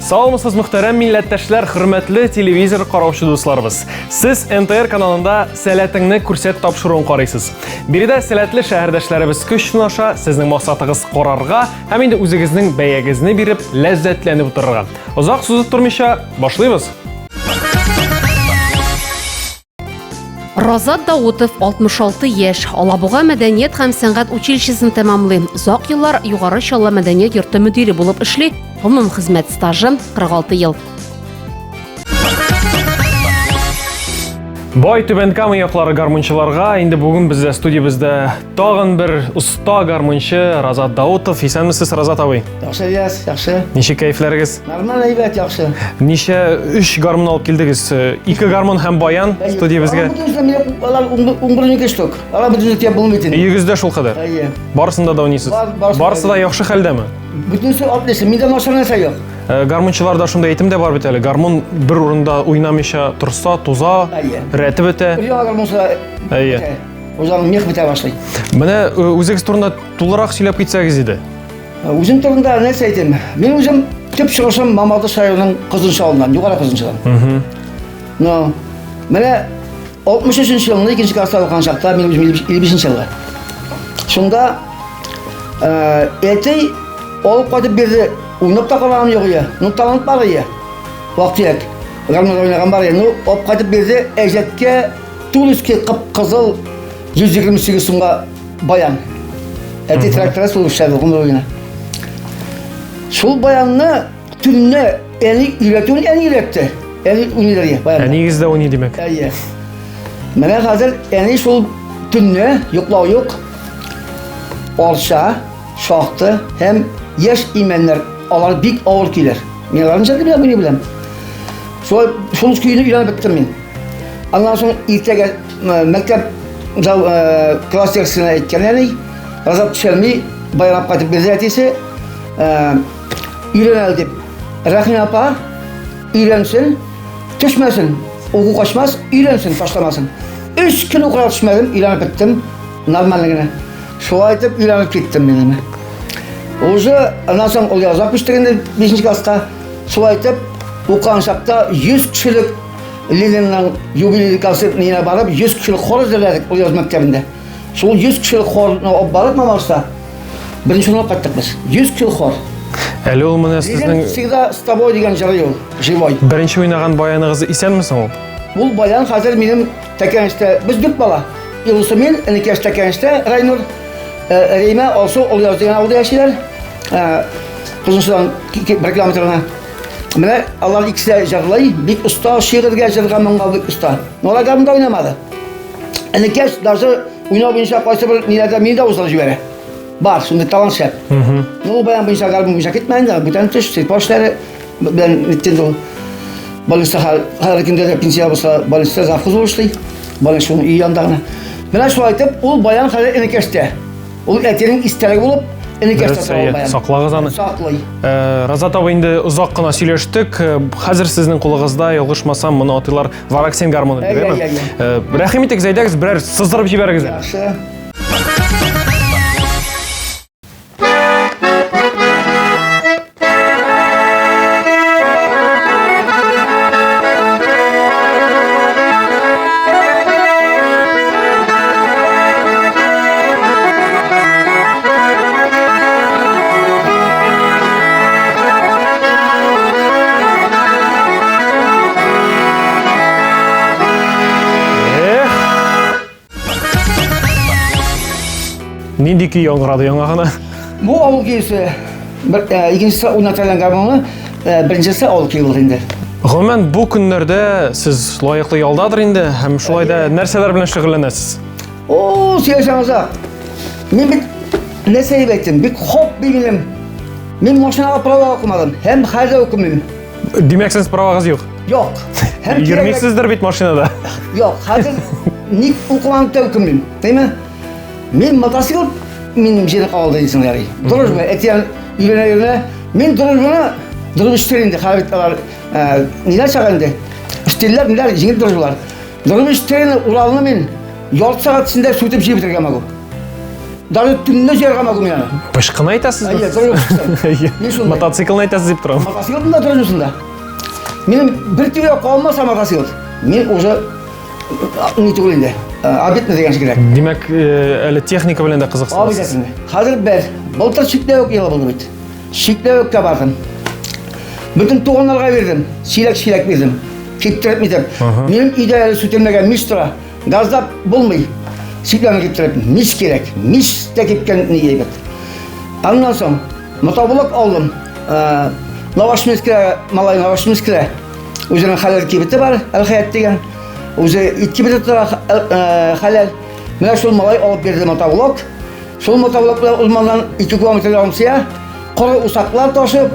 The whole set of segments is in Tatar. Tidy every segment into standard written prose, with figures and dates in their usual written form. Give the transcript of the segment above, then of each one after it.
Саумысыз, мөхтәрәм милләттәшләр, хөрмәтле телевизор караучы дусларыбыз. Сез НТР каналында Сәләтеңне күрсәт тапшыруын карыйсыз. Биредә сәләтле шәһәрдәшләребез көч сынаша, сезнең максатыгыз карарга һәм инде үзегезнең бәягезне биреп, ләззәтләнеп утырырга. Озак сузып тормыйча, башлыйбыз. Розат Даутов 66 яшь, Алабуга мәдәният һәм сәнгать училищесын тәмамлый. Озак еллар Югары Чаллы мәдәният йорты мөдире булып эшли. Гомум хезмәт стажы 46 ел. Бай Түбән Кама яклары гармунчыларга инде бүген бездә студиябездә тагын бер оста гармунчы Разат Даутов. Исәнмесез, Разат абый. Яхшы, Ильяс, яхшы. Ничек кәефләрегез? Нормаль, әйбәт, яхшы. Ничә өч гармун алып килдегез? Ике гармун һәм баян студиябезгә. Алар 11 штук. Алар бөтенесе тиеп булмый инде. Өегездә шул кадәр. Әйе. Барысында да уйныйсыз. Барысы да яхшы хәлдәме? Бөтенесе отлично. Миндә начар нәрсә юк. Гармунчыларда шундый әйтем дә бар бит әле. Гармун бер урында уйнамыйча торса, туза, рәте бетә. Бер яңа гармунчы. Әйе. Узан мех бетә башлый. Менә үзегез турында тулырак сөйләп китсәгез иде. Үзем турында нәрсә әйтим? Мин үзем төп чыгышым Мамадыш районының Кызылча авылыннан, Югары Кызылчадан. Ну, менә 63 елны икенче класста укыган чакта, мин үзем 55 елгы. Шунда әти алып кайтып бирде. Уйнап та караган юк ия. Ну, талант бар ия. Вак-төяк. Гармунда уйнаган бар ия. Ну, алып кайтып бирде. Әҗәткә тулыский кып-кызыл 128 сумга баян. Әти тракторист булып эшләде гомер буена. Шул баянны төнне әни өйрәтүен әни өйрәтте. Әни уйныйлар я баянда. Әниегез дә уйный димәк. Әйе. Менә хәзер әни шул төнне йоклау юк. Арча, Шахты һәм яшь имәннәр алар бик авыр көйләр. Мин аларны җырлый беләм, уйный беләм. Шулай шул көйне өйрәнеп беттем мин. Аннан соң иртәгә мәктәп зал класс җитәкчесенә әйткән әни, Азат төшәлми, баялап кайтып бирде әтисе, өйрән әле дип. Рәхим апа өйрәнсен, төшмәсен, уку качмас, өйрәнсен, ташламасын. Өч көн укырга төшмәдем, өйрәнеп беттем, нормально генә. Шулай итеп өйрәнеп киттем мин аны. Уже аннан соң ул яза күчтек инде 5 класска. Шулай итеп укыган чакта 100 кешелек Ленинның юбилей концертына барып 100 кешелек хор әзерләдек ул яз мәктәбендә. Шул 100 кешелек хорны алып барып Мамарста беренче урынга кайттык без. 100 кешелек хор. Әле ул менә сезнең Всегда с тобой дигән җыры ул, живой. Беренче уйнаган баяныгыз исәнме соң ул? Ул баян хәзер минем Тәкәнештә без дүрт бала. Илусы мин, энекәш Тәкәнештә, Райнур, э, Реймә, Алсу, Олъяз дигән авылда яшиләр. Э, Кызылсудан бер километр гына. Менә алар икесе дә җырлый, бик оста, шигырьгә, җырга, моңга бик оста. Но алар гармунда уйнамады. Энекәш даже уйнау буенча кайсы бер ниләрдә мине дә уздырып җибәрә. Бар, шундый талант шәп. Ну, ул баян буенча, гармун буенча китмә инде, бүтән төш, сельпо эшләре белән нитте инде ул. Больница хәзерге көндә дә пенсия булса, больница завхоз булып эшли. Больница шуның өй янында гына. Менә шулай итеп, ул баян хәзер энекәштә. Ул әтинең истәлеге булып, энекәштә тора ул баян. Саклагыз аны. Саклый. Э, Разат абый, инде озак кына сөйләштек. Э, хәзер сезнең кулыгызда, ялгышмасам, моны атыйлар вараксин гармоны дип, әйеме? Э, рәхим итегез, әйдәгез, берәр сыздырып җибәрегез. Яхшы. Эх! Нинди көй яңгырады яңа гына? Бу авыл көесе. Бер, э, икенчесе уйнатылган гармоны, э, беренчесе авыл көе булды инде. Гомумән, бу көннәрдә сез лаеклы ялдадыр инде һәм шулай да нәрсәләр белән шөгыльләнәсез? О, сөйләсәң озак. Мин бит нәрсә дип әйттем, бик хобби минем. Мин машинага права укымадым һәм хәзер укымыйм. Димәк, сез правагыз юк? Юк. Һәм йөрмисездер бит машинада? Юк, хәзер ник укымадым да укымыйм. Димә? Мин мотоцикл минем җире калды дисең ярый. Дружба, әтием өйләнә өйләнә. Мин дружбаны, дружба инде, хәзер алар ниләр чыга инде. Штилләр ниләр җиңел торышлар. Дробиштерны Уралны мин ярты сәгать эчендә сүтеп җыеп бетерергә могу. Даже төнне җыярга могу мин аны. Пышкыны әйтәсезме? Әйе, дробиштерны. Мотоциклны әйтәсез дип торам. Мотоциклны да дробиштерны. Минем бер тире калмаса мотоцикл. Мин уже не түгел инде. Обидно дигән шикелле. Димәк, әле техника белән дә кызыксынасыз. Обидно. Хәзер бер. Былтыр чикләвек елы булды бит. Чикләвеккә бардым. Бөтен туганнарга бирдем. Чиләк-чиләк бирдем. Киптереп нитеп. Минем өйдә әле сүтелмәгән мич тора. Газда булмый. Чикләвекне киптереп. Мич кирәк. Мич тә кипкән ни әйбәт. Аннан соң мотоблок алдым. Новошминская, малай Новошминская. Үзенең хәләл кибете бар, Әлхәят дигән. Үзе ит кибете тора, хәләл. Менә шул малай алып бирде мотоблок. Шул мотоблок белән урманнан 2 километр ярымсыя коры усаклар ташып,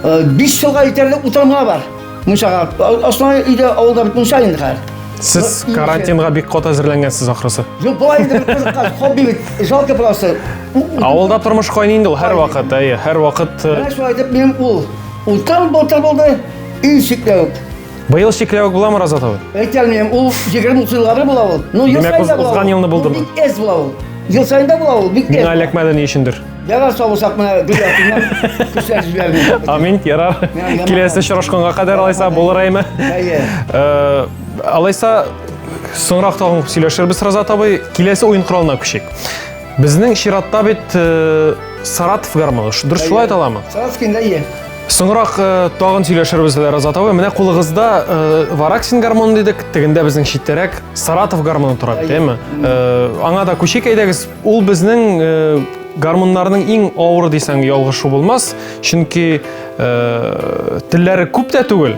5 елга җитәрлек утырым гына бар. Мунчага. Основной өйдә авылда бит мунча инде хәзер. Сез карантинга бик каты әзерләнгәнсез ахрысы. Юк, болай инде бер кызыккан хобби бит. Жалко просто. Авылда тормыш кайный инде ул һәрвакыт, әйе, һәрвакыт. Менә шулай итеп минем ул утырым былтыр булды, өй чикләвек. Быел чикләвек буламы, Разат абый? Әйтә алмыйм, ул 20-30 елга бер була ул. Ну, ел Димәк, саен да була. узган ул. елны булдымы? Ул бик әз була ул. Ел саен да була ул, бик әз. Миңа эләкмәде ни өчендер. Ярар, сау булсак, менә гөл артыннан көчләр җибәрмим. Амин, ярар. Киләсе очрашканга кадәр алайса булыр әйме? Әйе. Э, алайса соңрак тагын сөйләшербез, Разат абый. Киләсе уен коралына күчик. Безнең чиратта бит э, Саратов гармоны. Дөрес шулай аталамы? Саратовский инде, әйе. Соңрак э, тагын сөйләшербез әле, Разат абый. Менә кулыгызда э, Вараксин гармоны дидек, тегендә безнең читтәрәк Саратов гармоны тора бит, әйеме? Аңа да күчик әйдәгез. Ул безнең гармуннарның иң авыры дисәң ялгышу булмас, чөнки телләре күп тә түгел,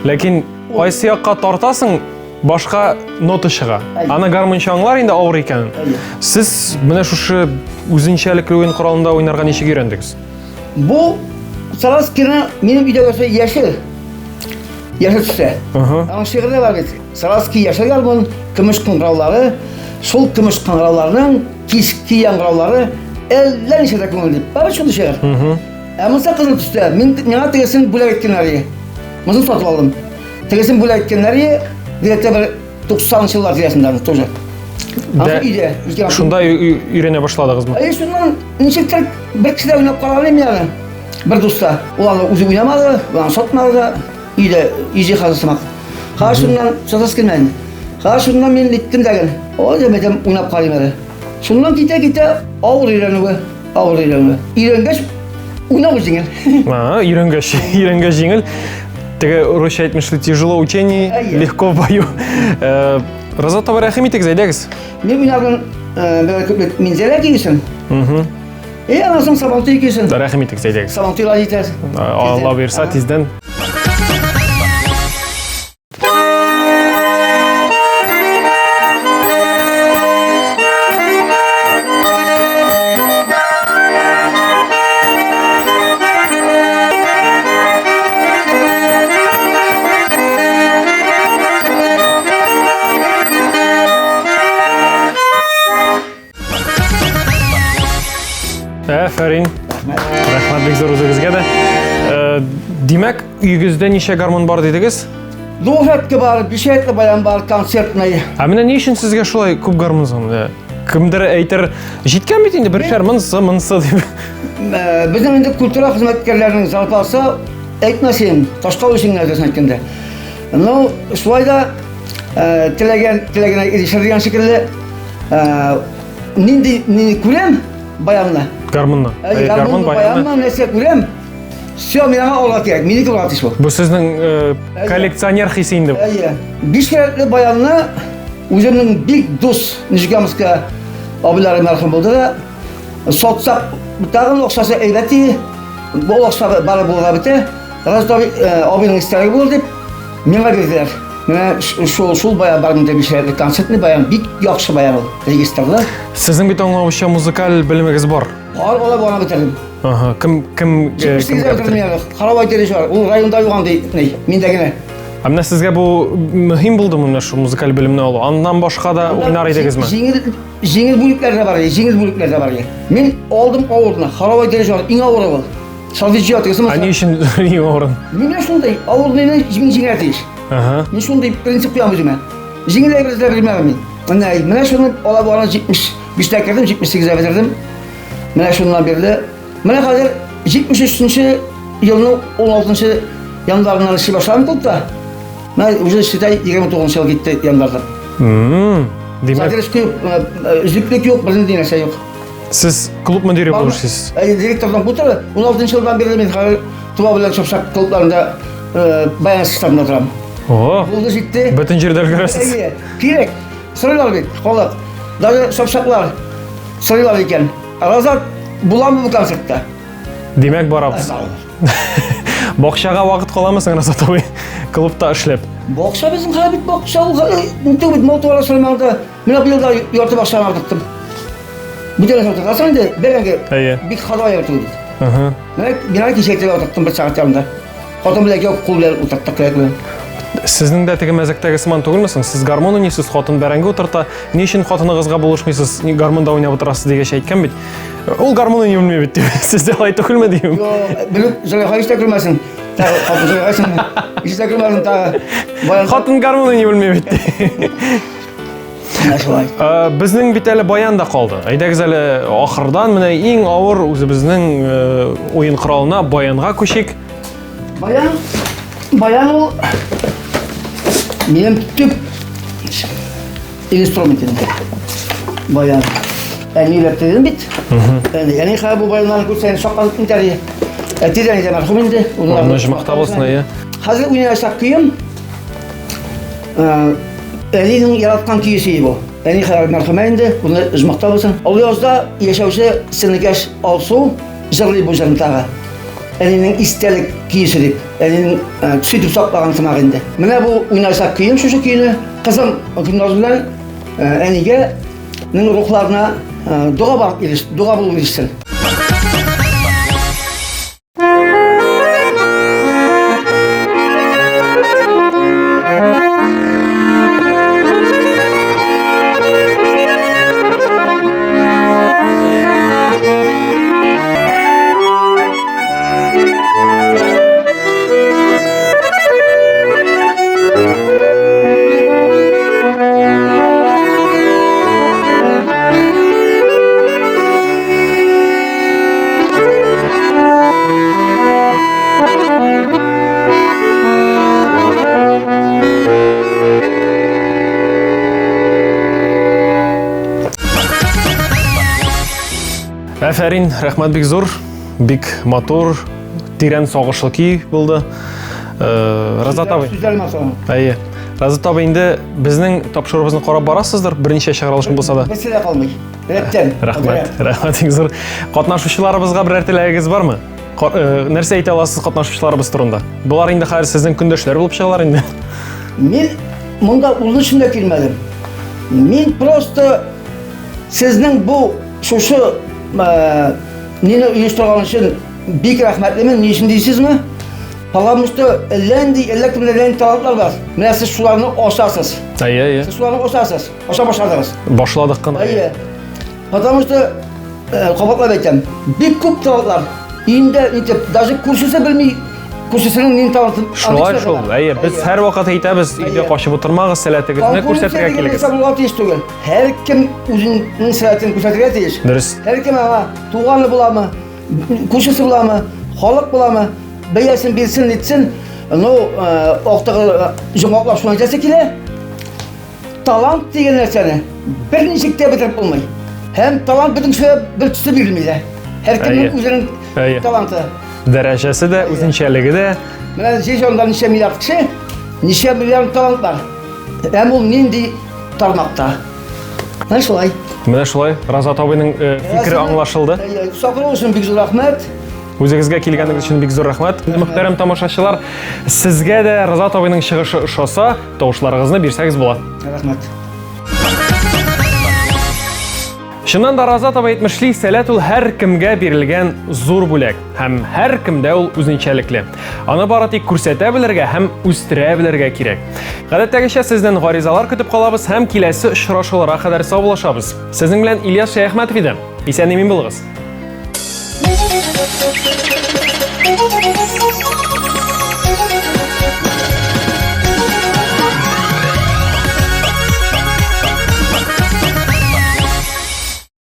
ләкин кайсы якка тартасың, башка нота чыга. Аны гармунчы аңлар инде авыр икәнен. Сез менә шушы үзенчәлекле уен коралында уйнарга ничек өйрәндегез? Бу Саратовскийны минем өйдә яшел яшел. Яшел төстә. Аның шигыре бар бит. Саратовский яшел гармун, көмеш кыңгыраулары, шул көмеш кыңгырауларның кичке яңгыраулары әллә ничә дә күңел дип. Бар шундый шигырь. Ә монысы кызыл төстә. Мин миңа тегесен бүләк иткәннәр. Монысын сатып алдым. Тегесен бүләк иткәннәр, где-то бер 90 еллар тирәсендә тоже. Дә, өйдә. Шунда өйрәнә башладыгызмы? Әйе, шуннан ничектер бер кешедә уйнап караган идем аны. Бер дуста. Ул аны үзе уйнамады, аны сатмады да. Өйдә өй җиһазы сымак. Хәзер шуннан сатасы килмәде. Хәзер шуннан мин иттем дәген. Ой, дип әйтәм, уйнап карыйм әле. Шуннан китә-китә авыр өйрәнүе, авыр өйрәнүе. Өйрәнгәч, уйнау җиңел. А, өйрәнгәч, өйрәнгәч җиңел. Теге русча әйтмешли, тяжело учение, легко в бою. Э, Роза абый, рәхим итегез, әйдәгез. Мин уйнадым, э, бер күплек Минзәлә көйсен. И аннан соң Сабантуй көйсен. Рәхим итегез, әйдәгез. Сабантуйга җитәр. Алла боерса, тиздән. Әфәрин. Рәхмәт бик зур үзегезгә дә. Э, димәк, өегездә ничә гармун бар дидегез? Двухрядка бар, бишрәтле баян бар, концертный. Ә менә ни өчен сезгә шулай күп гармун соң? Э, кемдер әйтер, җиткән бит инде бершәр монысы, монысы дип. Э, безнең инде культура хезмәткәрләренең зарплатасы әйтмәсен, ташка өчен генә дөресен әйткәндә. Ну, шулай да э, теләгән теләгенә ирешер дигән шикелле, нинди нинди күрәм баянны. Гармунны. Гармун баянны нәрсә күрәм? Все, миңа алга кирәк, минеке булырга тиеш бу. Бу сезнең э, коллекционер хисе инде. Әйе. Биш кәрәтле баянны үземнең бик дус Нижегамска абыйлары мәрхүм булды да, сатсак, тагын акчасы әйбәт ди. Бу акча бары булырга бетә. Раз абый, э, абыйның истәлеге булыр дип, миңа бирделәр. Менә шул шул баян бар монда биш рәтле концертный баян, бик яхшы баян ул, регистрлы. Сезнең бит аңлавымча музыкаль белемегез бар. Бар, алай бара бетердем. Ага, кем кем э, кемгә бетердем? Харабай дирижер, ул районда юк андый ни, миндә генә. Ә менә сезгә бу мөһим булдымы менә шул музыкаль белемне алу? Аннан башка да уйнар идегезме? Җиңел җиңел бүлекләр дә бар, җиңел бүлекләр дә бар. Мин алдым авырны, Харабай дирижер иң авыры ул. Сольфеджио тегесе Ә ни өчен иң авырын? Менә шундый авырны мин җиңә тиеш. Ага. Мин шундый принцип куям үземә. Җиңел әйбер эзләп йөрмәм мин. Менә, менә шуны Алабуганы 75-тә кердем, 78-дә бетердем. Менә шуннан бирле. Менә хәзер 73 елның 16 январыннан эшли башладым клубта. Менә уже считай 29 ел китте январда. Димәк, Задержка юк, өзеклек юк, бернинди нәрсә юк. Сез клуб мөдире булып эшлисез. Әйе, директордан бу торы. 16 елдан бирле мин хәзер Туба белән Чапчак клубларында баян составында торам. О! Булды җитте. Бөтен җирдә өлгерәсез. Әйе, кирәк. Сорыйлар бит, халык. Даже Чапчаклар сорыйлар икән. Разат буламы бу концертта? Димәк, барабыз. Бакчага вакыт каламы соң, Разат абый? Клубта эшләп. Бакча безнең хәзер бит бакча ул нитү бит мал туара сормаңда. Менә быел да ярты бакчаны артыктым. Бүтән нәрсә утыртасың инде, бәрәңге. Әйе. Бик хата аягы түгел бит. Ага. Менә мин кичә иртәгә утырттым бер сәгать ярымда. Хатын белән икәү кул белән утырттык кирәк белән. Сезнең дә теге мәзәктәге сыман түгелме соң? Сез гармун уйныйсыз, хатын бәрәңге утырта. Ни өчен хатыныгызга булышмыйсыз, ни гармунда уйнап утырасыз дигәч әйткән бит. Ул гармун уйный белми бит дип. Сез дә алай түгелме дим. Юк, белеп Зөләйха һич тә күрмәсен. Тагы хатын Зөләйха һич тә күрмәсен тагы. Баян Хатын гармун уйный белми бит. Менә шулай. Э, безнең бит әле баян да калды. Әйдәгез әле ахырдан менә иң авыр үзебезнең э, уен коралына баянга күчик. Баян, баян ул минем төп инструмент инде. Баян. Әни өйрәтте бит. Әни, әни хәзер бу баяннарны күрсә, шаккатып китәр иде. Әти дә әни дә мәрхүм инде. Урыны оҗмахта булсын, әйе. Хәзер уйнаячак көем Әнинең яраткан көесе бу. Әни хәзер мәрхүмә инде, урыны оҗмахта булсын. Олыязда яшәүче сеңлекәш Алсу җырлый бу җырны тагы. Әнинең истәлек көесе дип, әнинең сөйтеп саклаган сымак инде. Менә бу уйнасак көем шушы көйне. Кызым Гөлназ белән әнигә нең рухларына дога барып ирешсен, дога булып ирешсен. Әфәрин, рәхмәт бик зур, бик матур, тирән сагышлы көй булды. Э, Разат абый. Әйе. Разат абый, инде безнең тапшыруыбызны карап барасыздыр, берничә чыгарылышын булса да. Берсе дә калмый. Рәттән. Рәхмәт, рәхмәт иң зур. Катнашучыларыбызга берәр теләгегез бармы? Э, нәрсә әйтә аласыз катнашучыларыбыз турында? Болар инде хәзер сезнең көндәшләр булып чыгалар инде. Мин монда узын өчен дә килмәдем. Мин просто сезнең бу шушы э, мине оештырган өчен бик рәхмәтлемен. Ни өчен дисезме? Потому что әллә нинди, әллә кемдә әллә нинди талантлар бар. Менә сез шуларны ачасыз. Әйе, әйе. Сез шуларны ачасыз. Аша башладыгыз. Башладык кына. Әйе. Потому что э, кабатлап әйтәм, бик күп талантлар. Инде итеп, даже күршесе белми, күршесенең нинди талантын. Шулай шул. Әйе, без һәрвакыт әйтәбез, өйдә качып утырмагыз, сәләтегезне күрсәтергә килегез. Булырга тиеш түгел. Һәркем үзенең сәләтен күрсәтергә тиеш. Дөрес. Һәркем аңа туганы буламы, күршесе буламы, халык буламы, бәясен бирсен, нитсен. Ну, э, актыгы э, йомгаклап шуны әйтәсе килә. Талант дигән нәрсәне берничек тә бетереп булмый. Һәм талант бөтен кешегә бер төсле бирелми дә. Һәркемнең үзенең таланты. Дәрәҗәсе дә, үзенчәлеге дә. Менә җир шарында ничә миллиард кеше, ничә миллиард талант бар. Һәм ул нинди тармакта. Менә шулай. Менә шулай. Разат абыйның э, фикере аңлашылды. Чакыру өчен бик зур рәхмәт. Үзегезгә килгәнегез өчен бик зур рәхмәт. Мөхтәрәм тамашачылар, сезгә дә Разат абыйның чыгышы ошаса, тавышларыгызны бирсәгез була. Рәхмәт. Чыннан да Разат абый әйтмешли, сәләт ул һәркемгә бирелгән зур бүләк һәм һәркемдә ул үзенчәлекле. Аны бары тик күрсәтә белергә һәм үстерә белергә кирәк. Гадәттәгечә сездән гаризалар көтеп калабыз һәм киләсе очрашуларга кадәр саубуллашабыз. Сезнең белән Ильяс Шәяхмәтов иде. Исән-имин булыгыз.